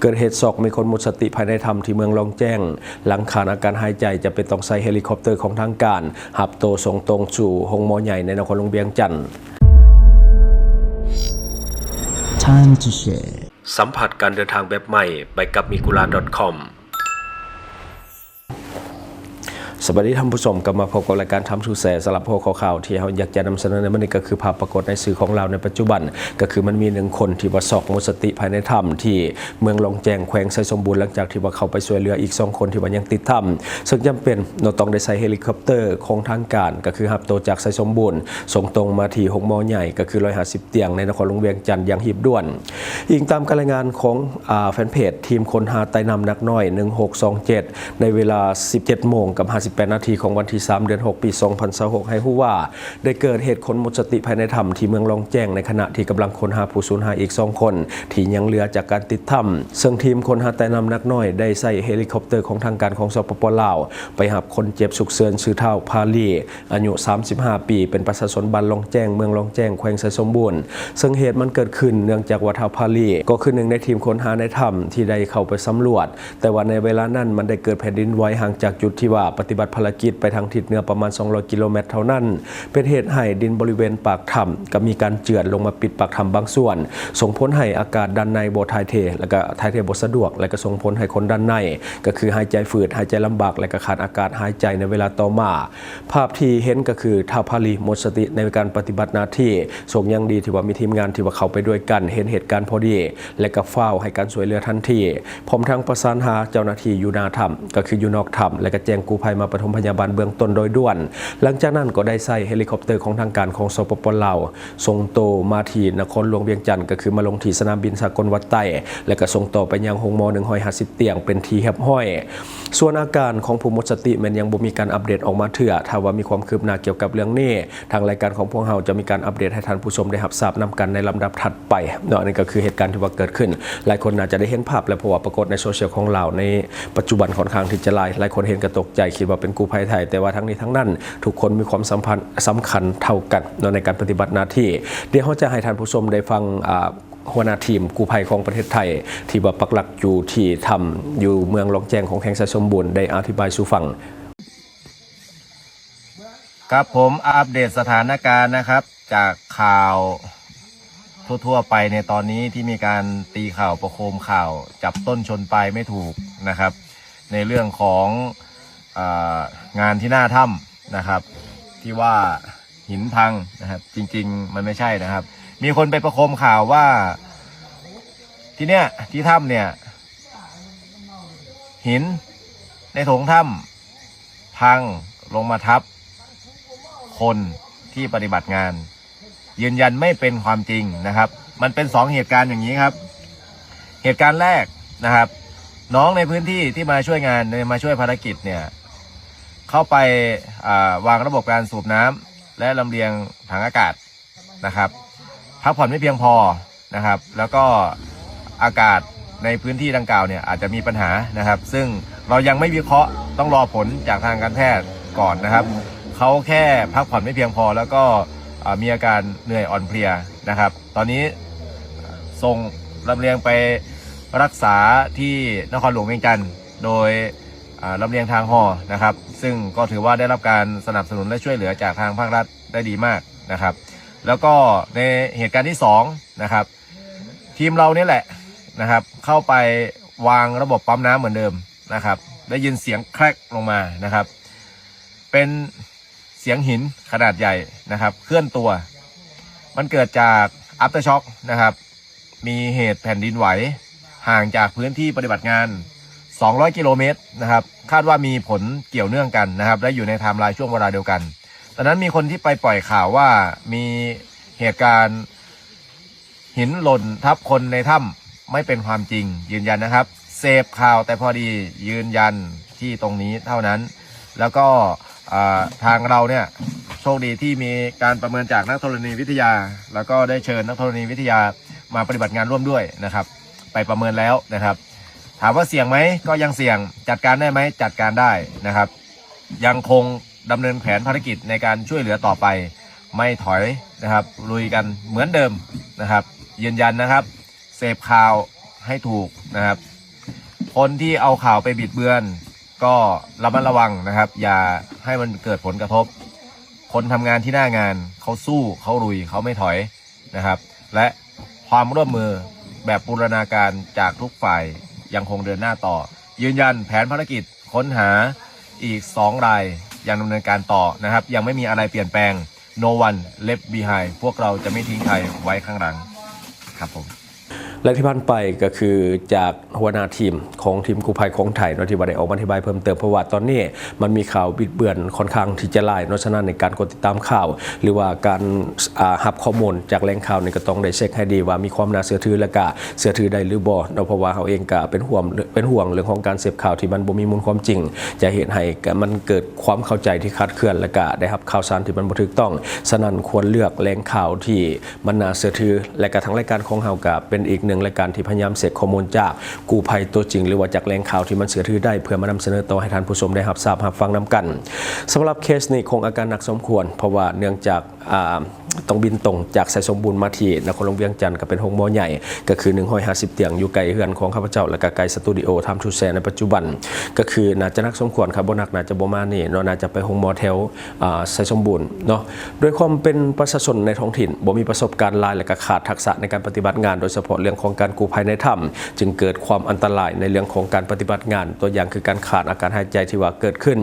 ເກີດເຫດຊັອກມີຄົນໝົດສະຕິພາຍໃນຖ້ຳທີ່ເມືອງລອງແຈ້ງ, ຫຼັງຂາດອາການຫາຍໃຈ ຈຳເປັນຕ້ອງໃຊ້ເຮລິຄອບເຕີຂອງທາງການ ຮັບໂຕສົ່ງຕົງສູ່ໂຮງໝໍໃຫຍ່ໃນນະຄອນຫຼວງວຽງຈັນ. ສຳຜັດການເດີນທາງແບບໃໝ່ ໄປກັບ Migura ດອດຄອມ. ສະບາຍດີທ່ານຜູ້ຊົມ, ກັບມາພົບກັບລາຍການ Time to Share. ສຳລັບຫົວຂໍ້ຂ່າວທີ່ເຮົາຢາກຈະນຳສະເໜີໃນມື້ນີ້ ກໍຄືພາບປາກົດໃນສື່ຂອງລາວໃນປັດຈຸບັນ, ກໍຄືມັນມີໜຶ່ງຄົນທີ່ວ່າຊັອກໝົດສະຕິພາຍໃນຖ້ຳທີ່ເມືອງລອງແຈ້ງ ແຂວງໄຊສົມບູນ, ຫຼັງຈາກທີ່ວ່າເຂົ້າໄປຊ່ວຍເຫຼືອອີກສອງຄົນທີ່ວ່າຍັງຕິດຖ້ຳ, ເຊິ່ງຈຳເປັນເນາະ ຕ້ອງໄດ້ໃຊ້ເຮລິຄອບເຕີຂອງທາງການ ກໍຄືຮັບໂຕຈາກໄຊສົມບູນ ສົ່ງຕົງມາທີ່ໂຮງໝໍໃຫຍ່ ກໍຄືຮ້ອຍຫ້າສິບຕຽງ ໃນນະຄອນຫຼວງວຽງຈັນຢ່າງຮີບດ່ວນ. ອີງຕາມການລາຍງານຂອງ ອາ ແຟນເພຈ ທີມຄົ້ນຫາໃຕ້ນ້ຳໜັກນ້ອຍ ໜຶ່ງຫົກສອງເຈັດ ໃນເວລາສິບເຈັດໂມງກັບຫ້າສິບແປດນາທີຂອງວັນທີສາມ ເດືອນຫົກ ປີສອງພັນຊາວຫົກ ໃຫ້ຮູ້ວ່າ ໄດ້ເກີດເຫດຄົນໝົດສະຕິພາຍໃນຖ້ຳທີ່ເມືອງລອງແຈ້ງ ໃນຂະນະທີ່ກຳລັງຄົ້ນຫາຜູ້ສູນຫາຍອີກສອງຄົນທີ່ຍັງເຫຼືອຈາກການຕິດຖ້ຳ, ເຊິ່ງທີມຄົ້ນຫາໃຕ້ນ້ຳໜັກນ້ອຍໄດ້ໃຊ້ເຮລິຄອບເຕີຂອງທາງການຂອງ ສປປ ລາວ ໄປຮັບຄົນເຈັບສຸກເສີນ ຊື່ທ້າວ ພາລີ ອາຍຸສາມສິບຫ້າປີ ເປັນປະຊາຊົນບ້ານລອງແຈ້ງ ເມືອງລອງແຈ້ງ ແຂວງໄຊສົມບູນ, ເຊິ່ງເຫດມັນເກີດຂຶ້ນເນື່ອງຈາກວ່າທ້າວພາລີ ກໍຄືໜຶ່ງໃນທີມຄົ້ນຫາໃນຖ້ຳທີ່ໄດ້ເຂົ້າໄປສຳຫຼວດ, ແຕ່ວ່າໃນເວລານັ້ນມັນໄດ້ເກີດແຜ່ນດິນໄຫວຫ່າງຈາກຈຸດທີ່ວ່າປະຕິບັດພາລະກິດໄປທາງທິດເໜືອປະມານສອງຮ້ອຍກິໂລແມັດເທົ່ານັ້ນ, ເປັນເຫດໃຫ້ດິນບໍລິເວນປາກຖ້ຳກໍມີການເຈື່ອນລົງມາປິດປາກຖ້ຳບາງສ່ວນ, ສົ່ງຜົນໃຫ້ອາກາດດ້ານໃນບໍ່ຖ່າຍເທ ແລະກະຖ່າຍເທບໍ່ສະດວກ, ແລະກະສົ່ງຜົນໃຫ້ຄົນດ້ານໃນ ກໍຄືຫາຍໃຈຝືດ, ຫາຍໃຈລຳບາກ ແລະກະຂາດອາກາດຫາຍໃຈໃນເວລາຕໍ່ມາ. ພາບທີ່ເຫັນກໍຄືທ້າວພາລີໝົດສະຕິໃນການປະຕິບັດໜ້າທີ່. ໂຊກຍັງດີທີ່ວ່າມີທີມງານທີ່ວ່າເຂົ້າໄປດ້ວຍກັນເຫັນເຫດການພໍດີ ແລະກໍຟ້າວໃຫ້ການຊ່ວຍເຫຼືອທັນທີ, ພ້ອມທັງປະສານຫາເຈົ້າໜ້າທີ່ຢູ່ໜ້າຖ້ຳ ກໍຄືຢູ່ນອກຖ້ຳ ແລະກໍແຈ້ງກູ້ໄພມາປະຖົມພະຍາບານເບື້ອງຕົ້ນໂດຍດ່ວນ. ຫຼັງຈາກນັ້ນກໍໄດ້ໃຊ້ເຮລິຄອບເຕີຂອງທາງການຂອງ ສປປ ລາວ ສົ່ງໂຕມາທີ່ນະຄອນຫຼວງວຽງຈັນ ກໍຄືມາລົງທີ່ສະໜາມບິນສາກົນວັດໄຕ ແລະກໍສົ່ງຕໍ່ໄປຍັງໂຮງໝໍ ໜຶ່ງຮ້ອຍຫ້າສິບຕຽງ ເປັນທີ່ຮຽບຮ້ອຍ. ສ່ວນອາການຂອງຜູ້ໝົດສະຕິແມ່ນຍັງບໍ່ມີການອັບເດດອອກມາເທື່ອ. ຖ້າວ່າມີຄວາມຄືບໜ້າກ່ຽວກັບເລື່ອງນີ້, ທາງລາຍການຂອງພວກເຮົາຈະມີການອັບເດດໃຫ້ທ່ານຜູ້ຊົມໄດ້ຮັບຊາບນຳກັນໃນລຳດັບຖັດໄປເນາະ. ອັນນີ້ກໍຄືເຫດການທີ່ວ່າເກີດຂຶ້ນ. ຫຼາຍຄົນໜ້າຈະໄດ້ເຫັນພາບແລ້ວ, ເພາະວ່າປາກົດໃນໂຊຊຽວຂອງລາວໃນປັດຈຸບັນຂ້ອນຂ້າງທີ່ຈະຫຼາຍ. ຫຼາຍຄົນເຫັນກໍຕົກໃຈ, ຄິດວ່າເປັນກູ້ໄພໄທ, ແຕ່ວ່າທັງນີ້ທັງນັ້ນ ທຸກຄົນມີຄວາມສຳພັນ, ສຳຄັນເທົ່າກັນເນາະ ໃນການປະຕິບັດໜ້າທີ່. ດຽວເຮົາຈະໃຫ້ທ່ານຜູ້ຊົມໄດ້ຟັງ, ອາ, ຫົວໜ້າທີມກູ້ໄພຂອງປະເທດໄທ ທີ່ວ່າປັກຫຼັກຢູ່ທີ່ຖ້ຳ ຢູ່ເມືອງລອງແຈ້ງ ຂອງແຂວງໄຊສົມບູນ ໄດ້ອະທິບາຍສູ່ຟັງ. ครับ ผมอัปเดตสถานการณ์นะครับ จากข่าวทั่วๆไปในตอนนี้ที่มีการตีข่าวประโคมข่าว จับต้นชนปลายไม่ถูกนะครับ ในเรื่องของ เอ่อ งานที่หน้าถ้ำนะครับ ที่ว่าหินพังนะครับ จริงๆมันไม่ใช่นะครับ มีคนไปประโคมข่าวว่าที่เนี่ย ที่ถ้ำเนี่ย หินในโถงถ้ำพังลงมาทับคนที่ปฏิบัติงาน ยืนยันไม่เป็นความจริงนะครับ มันเป็นสองเหตุการณ์อย่างนี้ครับ เหตุการณ์แรกนะครับ น้องในพื้นที่ที่มาช่วยงาน มาช่วยภารกิจเนี่ย เข้าไป อ่า วางระบบการสูบน้ำและลำเลียงถังอากาศ นะครับ พักผ่อนไม่เพียงพอนะครับ แล้วก็อากาศในพื้นที่ดังกล่าวเนี่ยอาจจะมีปัญหานะครับ ซึ่งเรายังไม่วิเคราะห์ ต้องรอผลจากทางการแพทย์ก่อนนะครับ เขาแค่พักผ่อนไม่เพียงพอ แล้วก็ เอ่อ มีอาการเหนื่อยอ่อนเพลียนะครับ ตอนนี้ส่งลำเลียงไปรักษาที่นครหลวงเวียงจันทร์ โดย อ่า ลำเลียงทางฮอนะครับ ซึ่งก็ถือว่าได้รับการสนับสนุนและช่วยเหลือจากทางภาครัฐได้ดีมากนะครับ แล้วก็ในเหตุการณ์ที่สองนะครับ ทีมเรานี่แหละนะครับ เข้าไปวางระบบปั๊มน้ำเหมือนเดิมนะครับ ได้ยินเสียงแคร็กลงมานะครับ เป็นเสียงหินขนาดใหญ่นะครับ เคลื่อนตัว มันเกิดจาก aftershock นะครับ มีเหตุแผ่นดินไหวห่างจากพื้นที่ปฏิบัติงาน สองร้อยกิโลเมตรนะครับ คาดว่ามีผลเกี่ยวเนื่องกันนะครับ และอยู่ในไทม์ไลน์ช่วงเวลาเดียวกัน ตอนนั้นมีคนที่ไปปล่อยข่าวว่ามีเหตุการณ์หินหล่นทับคนในถ้ำ ไม่เป็นความจริง ยืนยันนะครับ เสพข่าวแต่พอดี ยืนยันที่ตรงนี้เท่านั้น แล้วก็ อ่า ทางเราเนี่ยโชคดีที่มีการประเมินจากนักธรณีวิทยา แล้วก็ได้เชิญนักธรณีวิทยามาปฏิบัติงานร่วมด้วยนะครับ ไปประเมินแล้วนะครับ ถามว่าเสี่ยงไหม ก็ยังเสี่ยง จัดการได้ไหม จัดการได้นะครับ ยังคงดำเนินแผนภารกิจในการช่วยเหลือต่อไป ไม่ถอยนะครับ ลุยกันเหมือนเดิมนะครับ ยืนยันนะครับ เสพข่าว ให้ถูกนะครับ คนที่เอาข่าวไปบิดเบือนก็ระมัดระวังนะครับ อย่าให้มันเกิดผลกระทบ คนทำงานที่หน้างานเขาสู้ เขาลุย เขาไม่ถอยนะครับ และความร่วมมือแบบบูรณาการจากทุกฝ่ายยังคงเดินหน้าต่อ ยืนยันแผนภารกิจค้นหาอีกสองรายยังดำเนินการต่อนะครับ ยังไม่มีอะไรเปลี่ยนแปลง No one left behind พวกเราจะไม่ทิ้งใครไว้ข้างหลังครับผม ແລະທີ່ຜ່ານໄປກໍຄືຈາກຫົວໜ້າທີມຂອງທີມກູ້ໄພຂອງໄທເນາະ ທີ່ວ່າໄດ້ອອກມາອະທິບາຍເພີ່ມເຕີມ ເພາະວ່າຕອນນີ້ມັນມີຂ່າວບິດເບືອນຄ່ອນຂ້າງທີ່ຈະຫຼາຍເນາະ ສະນັ້ນໃນການກົດຕິດຕາມຂ່າວ ຫຼືວ່າການ ອ່າ ຮັບຂໍ້ມູນຈາກແຫຼ່ງຂ່າວນີ້ກໍຕ້ອງໄດ້ເຊັກໃຫ້ດີວ່າມີຄວາມໜ້າເຊື່ອຖື ແລະກະເຊື່ອຖືໄດ້ຫຼືບໍ່ເນາະ ເພາະວ່າເຮົາເອງກະເປັນຫ່ວງ ເປັນຫ່ວງເລື່ອງຂອງການເສບຂ່າວທີ່ມັນບໍ່ມີມູນຄວາມຈິງ ຈະເຮັດໃຫ້ກະ ມັນເກີດຄວາມເຂົ້າໃຈທີ່ຄາດເຄື່ອນ ແລະກະໄດ້ຮັບຂ່າວສານທີ່ມັນບໍ່ຖືກຕ້ອງ ສະນັ້ນຄວນເລືອກແຫຼ່ງຂ່າວທີ່ ມັນໜ້າເຊື່ອຖື ແລະກະທາງລາຍການຂອງເຮົາກະເປັນອີກໜຶ່ງລາຍການທີ່ພະຍາຍາມເຊັກຂໍ້ມູນຈາກກູ້ໄພຕົວຈິງ ຫຼືວ່າຈາກແຫຼ່ງຂ່າວທີ່ມັນເຊື່ອຖືໄດ້ ເພື່ອມານຳສະເໜີຕໍ່ໃຫ້ທ່ານຜູ້ຊົມໄດ້ຮັບຊາບຮັບຟັງນຳກັນ. ສຳລັບເຄສນີ້ຄົງອາການໜັກສົມຄວນ ເພາະວ່າເນື່ອງຈາກ ອ່າ ຕ້ອງບິນຕົງຈາກໄຊສົມບູນມາທີ່ນະຄອນຫຼວງວຽງຈັນ ກະເປັນໂຮງໝໍໃຫຍ່ ກະຄືໜຶ່ງຮ້ອຍຫ້າສິບຕຽງ ຢູ່ໃກ້ເຮືອນຂອງຂ້າພະເຈົ້າ ແລະກະໃກ້ສະຕູດິໂອທາມທູແຊໃນປັດຈຸບັນ ກະຄືໜ້າຈະໜັກສົມຄວນ ຄັນບໍ່ໜັກໜ້າຈະບໍ່ມານີ້ເນາະ ໜ້າຈະໄປໂຮງໝໍແຖວ ອ່າ ໄຊສົມບູນເນາະ ດ້ວຍຄວາມເປັນປະຊາຊົນໃນທ້ອງຖິ່ນ ບໍ່ມີປະສົບການຫຼາຍ ແລະກະຂາດທັກສະໃນການປະຕິບັດງານ ໂດຍສະເພາະເລື່ອງຂອງການກູ້ໄພໃນຖ້ຳ ຈຶ່ງເກີດຄວາມອັນຕະລາຍໃນເລື່ອງຂອງການປະຕິບັດງານ ຕົວຢ່າງຄືການຂາດອາການຫາຍໃຈທີ່ວ່າເກີດຂຶ້ນ.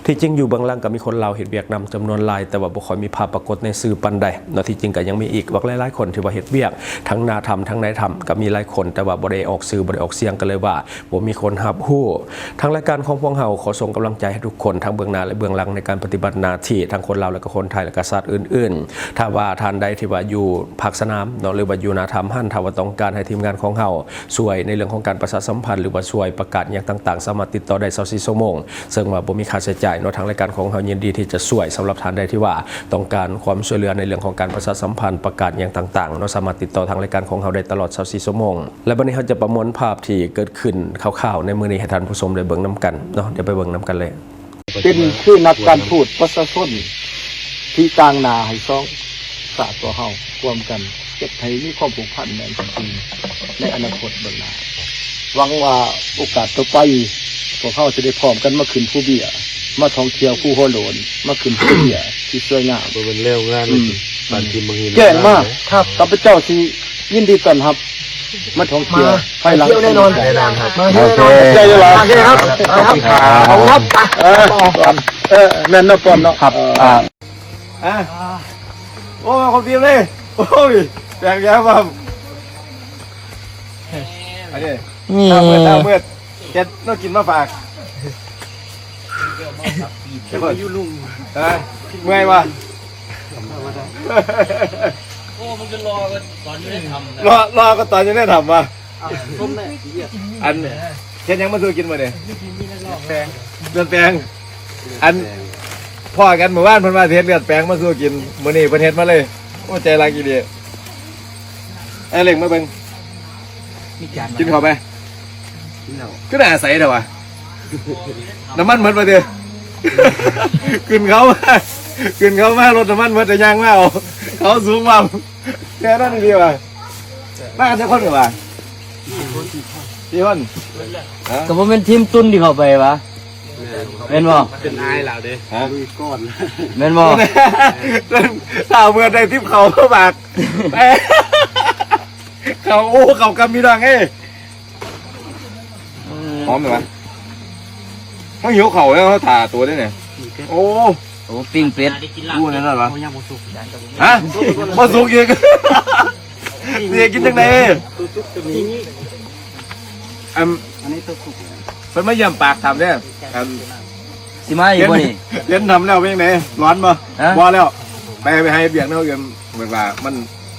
ທີ່ຈິງຢູ່ເບື້ອງຫຼັງກໍມີຄົນລາວເຮັດວຽກນຳຈຳນວນຫຼາຍ ແຕ່ວ່າບໍ່ຄ່ອຍມີພາບປາກົດໃນສື່ປານໃດເນາະ ທີ່ຈິງກໍຍັງມີອີກບັກຫຼາຍໆຄົນທີ່ວ່າເຮັດວຽກທັງໜ້າຖ້ຳທັງໃນຖ້ຳ ກໍມີຫຼາຍຄົນ ແຕ່ວ່າບໍ່ໄດ້ອອກຊື່ ບໍ່ໄດ້ອອກສຽງ ກໍເລີຍວ່າ ບໍ່ມີຄົນຮັບຮູ້. ທາງລາຍການຂອງພວກເຮົາຂໍສົ່ງກຳລັງໃຈໃຫ້ທຸກຄົນ ທັງເບື້ອງໜ້າ ແລະ ເບື້ອງຫຼັງ ໃນການປະຕິບັດໜ້າທີ່ ທັງຄົນລາວ ແລະ ກະຄົນໄທ ແລະ ກະຊາດອື່ນໆ. ຖ້າວ່າທ່ານໃດທີ່ວ່າຢູ່ພາກສະໜາມເນາະ ຫຼືວ່າຢູ່ໜ້າຖ້ຳຫັ້ນ ຖ້າວ່າຕ້ອງການໃຫ້ທີມງານຂອງເຮົາຊ່ວຍໃນເລື່ອງຂອງການປະຊາສຳພັນ ຫຼືວ່າຊ່ວຍປະກາດຫຍັງຕ່າງໆ ສາມາດຕິດຕໍ່ໄດ້ຊາວສີ່ຊົ່ວໂມງ ເຊິ່ງວ່າບໍ່ມີຄ່າໃຊ້ຈ່າຍເນາະ. ທາງລາຍການຂອງເຮົາຍິນດີທີ່ຈະຊ່ວຍ ສຳລັບທ່ານໃດທີ່ວ່າຕ້ອງການຄວາມຊ່ວຍເຫຼືອໃນເລື່ອງຂອງການປະຊາສຳພັນ ປະກາດຫຍັງຕ່າງໆເນາະ ສາມາດຕິດຕໍ່ທາງລາຍການຂອງເຮົາໄດ້ຕະຫຼອດຊາວສີ່ຊົ່ວໂມງ. ແລະ ບັດນີ້ເຮົາຈະປະມວນພາບທີ່ເກີດຂຶ້ນຄ່າວໆໃນມື້ນີ້ໃຫ້ທ່ານຜູ້ຊົມໄດ້ເບິ່ງນຳກັນເນາະ. ດຽວໄປເບິ່ງນຳກັນເລີຍ. ເປັນຄືນັກການທູດປະຊາຊົນທີ່ຕາງໜ້າໃຫ້ສອງຊາດຕົວເຮົາຮ່ວມກັນເຮັດໃຫ້ມີຄວາມຜູກພັນແໜ້ນແຟ້ນໃນອະນາຄົດເບື້ອງໜ້າ. ຫວັງວ່າໂອກາດຕໍ່ໄປ ພວກເຮົາຈະໄດ້ພ້ອມກັນມາຂຶ້ນພູເບ້ຍ ມາທ່ອງທ່ຽວພູຫົວໂລ້ນ ມາຂຶ້ນພູເບ້ຍທີ່ສວຍງາມ. ບໍ່ແມ່ນແລ້ວງານ ອືມ ບ້ານທີ່ເມືອງຫີນ ແຈ້ງມາ ຂ້າພະເຈົ້າຊິຍິນດີຕ້ອນຮັບ ມາທ່ອງທ່ຽວພາຍຫຼັງ ທ່ຽວແນ່ນອນ ແນ່ນອນຄັບ ມາແນ່ນອນ ໂອເຄ ຂອບໃຈຫຼາຍໆ ໂອເຄຄັບ ຂອບຄຸນຄັບ ຂອບຄຸນຄັບ ເອີ ເອີ ແມ່ນເນາະ ປ້ອມເນາະ ຄັບ ອ່າ ອ່າ ໂອ້ ຂອບໃຈເລີຍ ໂອ້ຍ ແຕກແລ້ວປ້ອມ ອັນນີ້ ນີ້ ຕາເມືອດ ຕາເມືອດ ເຮັດແນວກິນມາຝາກ ເມື່ອຍບໍ່? ໂອ້ ມັນກໍລໍກວ່າຕອນຢູ່ໃນຖ້ຳນະ ລໍ ລໍກວ່າຕອນຢູ່ໃນຖ້ຳວ່າ ອັນ ເຮັດຫຍັງມາສູ່ກິນມື້ນີ້? ເດືອນແປງ ອັນ ພໍ້ກັນມື້ວານເພິ່ນວ່າຊິເຮັດເລືອດແປງມາສູ່ກິນ ມື້ນີ້ເພິ່ນເຮັດມາເລີຍ ໂອ້ ໃຈຮັກອີ່ຫຼີ ເອີ ເລັ່ງມາເບິ່ງ ກິນເຂົ້າໄປ ຄືໜ້າໃສແທ້ວະ ນ້ຳມັນໝົດວ່າຕິ ຂຶ້ນເຂົາມາ ຂຶ້ນເຂົາມາລົດນ້ຳມັນໝົດແລ້ວຍ່າງມາເອົາ ເຂົາສູງວ່າ ແນ່ນອນອີ່ຫຼີວ່າ ມາກັນຈັກຄົນກະວ່າ ສີ່ຄົນ ຮະ ກະບໍ່ແມ່ນທີມຕຸນທີ່ເຂົ້າໄປຫວາ ແມ່ນບໍ່ ເປັນອາຍລາວເດ້ ຮະ ແມ່ນບໍ່ ຖ້າເມື່ອໄດ້ຕິບເຂົ້າມາບາກ ເຂົ້າ ໂອ້ ເຂົ້າກັນພີ່ນ້ອງເອີຍ ຫອມແທ້ຫວາ ເຮົາຫິວເຂົ້າແລ້ວ ເຮົາຖ້າໂຕໄດ້ນີ້ ໂອ້ ໂອ້ ປີ້ງເປັດ ຮູ້ແນ່ນອນຫວາ ຮະ ບໍ່ສຸກອີກ ຊິກິນຈັ່ງໃດ ອັນ ເພິ່ນມາຢ້ຽມປາກຖ້ຳເດ້ ອັນ ຊິມາອີກບໍ່ນີ້ ເຫັນຖ້ຳແລ້ວເປັນຈັ່ງໃດ ຫຼອນບໍ່ ຮະ ບໍ່ແລ້ວ ໄປ ໄປຫາເຮັດວຽກແນວອື່ນ ເພິ່ນວ່າມັນ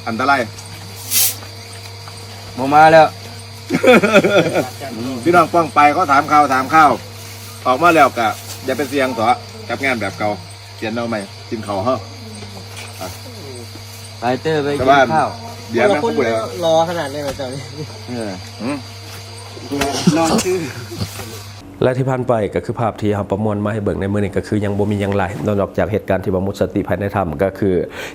ອັນຕະລາຍ ບໍ່ມາແລ້ວ ພີ່ນ້ອງປ້ອງປາຍເຂົາຖາມຂ່າວ ຖາມຂ່າວ ອອກມາແລ້ວກະຢ່າໄປສ່ຽງເຖາະ ກັບງານແບບເກົ່າ ຂຽນເອົາໃໝ່ ກິນເຂົ້າເຮົາ ໄປເຕີໄປກິນເຂົ້າ ເບຍແມ່ນຜູ້ໃດ ລໍຂະໜາດນີ້ເຈົ້ານີ້ ເອີ ນອນຊື່ ແລະທີ່ຜ່ານໄປກໍຄືພາບທີ່ເຮົາປະມວນມາໃຫ້ເບິ່ງໃນມື້ນີ້ ກໍຄືຍັງບໍ່ມີຫຍັງຫຼາຍເນາະ ນອກຈາກເຫດການທີ່ວ່າໝົດສະຕິພາຍໃນຖ້ຳ ກໍຄື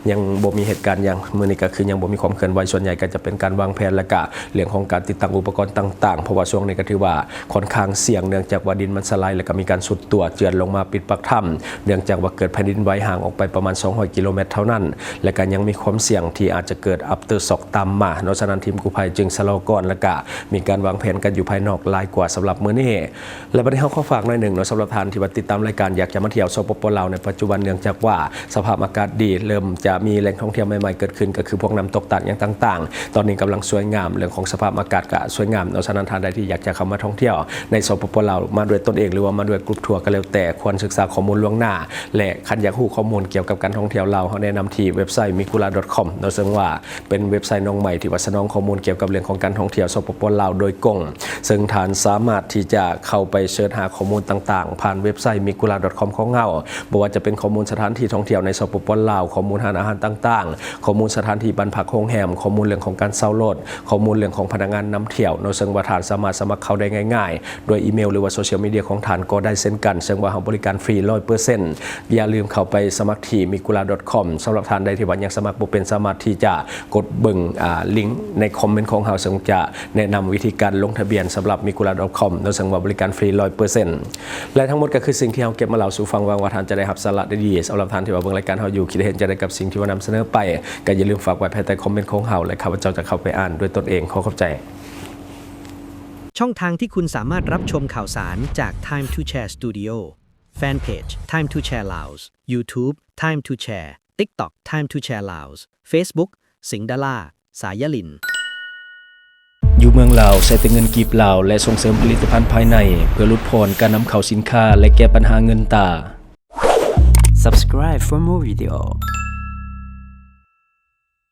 ຍັງບໍ່ມີເຫດການຫຍັງ. ມື້ນີ້ກໍຄືຍັງບໍ່ມີຄວາມເຄື່ອນໄຫວ ສ່ວນໃຫຍ່ກໍຈະເປັນການວາງແຜນ ແລະກະເລື່ອງຂອງການຕິດຕັ້ງອຸປະກອນຕ່າງໆ ເພາະວ່າຊ່ວງນີ້ກໍຖືວ່າຄ່ອນຂ້າງສ່ຽງ ເນື່ອງຈາກວ່າດິນມັນສະໄລ ແລະກະມີການຊຸດຕົວເຈື່ອນລົງມາປິດປາກຖ້ຳ ເນື່ອງຈາກວ່າເກີດແຜ່ນດິນໄຫວຫ່າງອອກໄປປະມານສອງຮ້ອຍກິໂລແມັດເທົ່ານັ້ນ ແລະກະຍັງມີຄວາມສ່ຽງທີ່ອາດຈະເກີດ aftershock ຕາມມາເນາະ. ສະນັ້ນທີມກູ້ໄພຈຶ່ງຊະລໍກ່ອນ ແລະກະມີການວາງແຜນກັນຢູ່ພາຍນອກຫຼາຍກວ່າສຳລັບມື້ນີ້. ແລະບັດນີ້ເຮົາຂໍຝາກໜ້ອຍໜຶ່ງເນາະ ສຳລັບທ່ານທີ່ວ່າຕິດຕາມລາຍການ ຢາກຈະມາທ່ຽວ ສປປ ລາວ ໃນປັດຈຸບັນ ເນື່ອງຈາກວ່າສະພາບອາກາດດີ ເລີ່ມຈະມີແຫຼ່ງທ່ອງທ່ຽວໃໝ່ໆເກີດຂຶ້ນ ກໍຄືພວກນ້ຳຕົກ ຕາດຫຍັງຕ່າງໆ ຕອນນີ້ກຳລັງສວຍງາມ ເລື່ອງຂອງສະພາບອາກາດກໍສວຍງາມເນາະ. ສະນັ້ນທ່ານໃດທີ່ຢາກຈະເຂົ້າມາທ່ອງທ່ຽວໃນ ສປປ ລາວ ມາດ້ວຍຕົນເອງ ຫຼືວ່າມາດ້ວຍ group tour ກໍແລ້ວແຕ່ ຄວນສຶກສາຂໍ້ມູນລ່ວງໜ້າ ແລະຄັນຢາກຮູ້ຂໍ້ມູນກ່ຽວກັບການທ່ອງທ່ຽວລາວ ເຮົາແນະນຳທີ່ເວັບໄຊ migura.com ເນາະ ເຊິ່ງວ່າ ເປັນເວັບໄຊນ້ອງໃໝ່ທີ່ວ່າສະໜອງຂໍ້ມູນກ່ຽວກັບເລື່ອງຂອງການທ່ອງທ່ຽວ ສປປ ລາວ ໂດຍກົງ ເຊິ່ງທ່ານສາມາດທີ່ຈະເຂົ້າໄປເສີດຫາຂໍ້ມູນຕ່າງໆ ຜ່ານເວັບໄຊ migura.com ຂອງເຮົາ ບໍ່ວ່າຈະເປັນຂໍ້ມູນສະຖານທີ່ທ່ອງທ່ຽວໃນ ສປປ ລາວ, ຂໍ້ມູນຮ້ານອາຫານຕ່າງໆ, ຂໍ້ມູນສະຖານທີ່ບ້ານພັກໂຮງແຮມ, ຂໍ້ມູນເລື່ອງຂອງການເຊົ່າລົດ, ຂໍ້ມູນເລື່ອງຂອງພະນັກງານນຳທ່ຽວເນາະ ເຊິ່ງວ່າທ່ານສາມາດສະໝັກເຂົ້າໄດ້ງ່າຍໆ ດ້ວຍອີເມວ ຫຼືວ່າ social media ຂອງທ່ານກໍໄດ້ເຊັ່ນກັນ ເຊິ່ງວ່າເຮົາບໍລິການຟຣີ ຮ້ອຍເປີເຊັນ. ຢ່າລືມເຂົ້າໄປສະໝັກທີ່ migura.com ສຳລັບທ່ານໃດທີ່ວ່າຍັງສະໝັກບໍ່ເປັນ ສາມາດທີ່ຈະກົດເບິ່ງ ອາ ລິງໃນຄອມເມັນຂອງເຮົາ ເຊິ່ງຈະແນະນຳວິທີການລົງທະບຽນສຳລັບ migura.com ເນາະ ເຊິ່ງວ່າບໍລິການຟຣີ ຮ້ອຍເປີເຊັນ. ແລະທັງໝົດກໍຄືສິ່ງທີ່ເຮົາເກັບມາເລົ່າສູ່ຟັງ ຫວັງວ່າທ່ານຈະໄດ້ຮັບສາລະດີໆ. ສຳລັບທ່ານທີ່ວ່າເບິ່ງລາຍການເຮົາຢູ່ ຄິດເຫັນຈັ່ງໃດກັບສິ່ງທີ່ວ່ານຳສະເໜີໄປ ກໍຢ່າລືມຝາກໄວ້ພາຍໃຕ້ຄອມເມັນຂອງເຮົາ ແລະຂ້າພະເຈົ້າຈະເຂົ້າໄປອ່ານດ້ວຍຕົນເອງ. ຂໍຂອບໃຈ. ช่องทางที่คุณสามารถรับชมข่าวสารจาก Time to Share Studio แฟนเพจ Time to Share Laos YouTube Time to Share TikTok Time to Share Laos Facebook สิงห์ดารา สายลิน ຢູ່ເມືອງລາວ ໃຊ້ແຕ່ເງິນກີບລາວ ແລະ ສົ່ງເສີມຜະລິດຕະພັນພາຍໃນ ເພື່ອຫຼຸດຜ່ອນການນຳເຂົ້າສິນຄ້າ ແລະ ແກ້ບັນຫາເງິນຕາ. Subscribe for more video.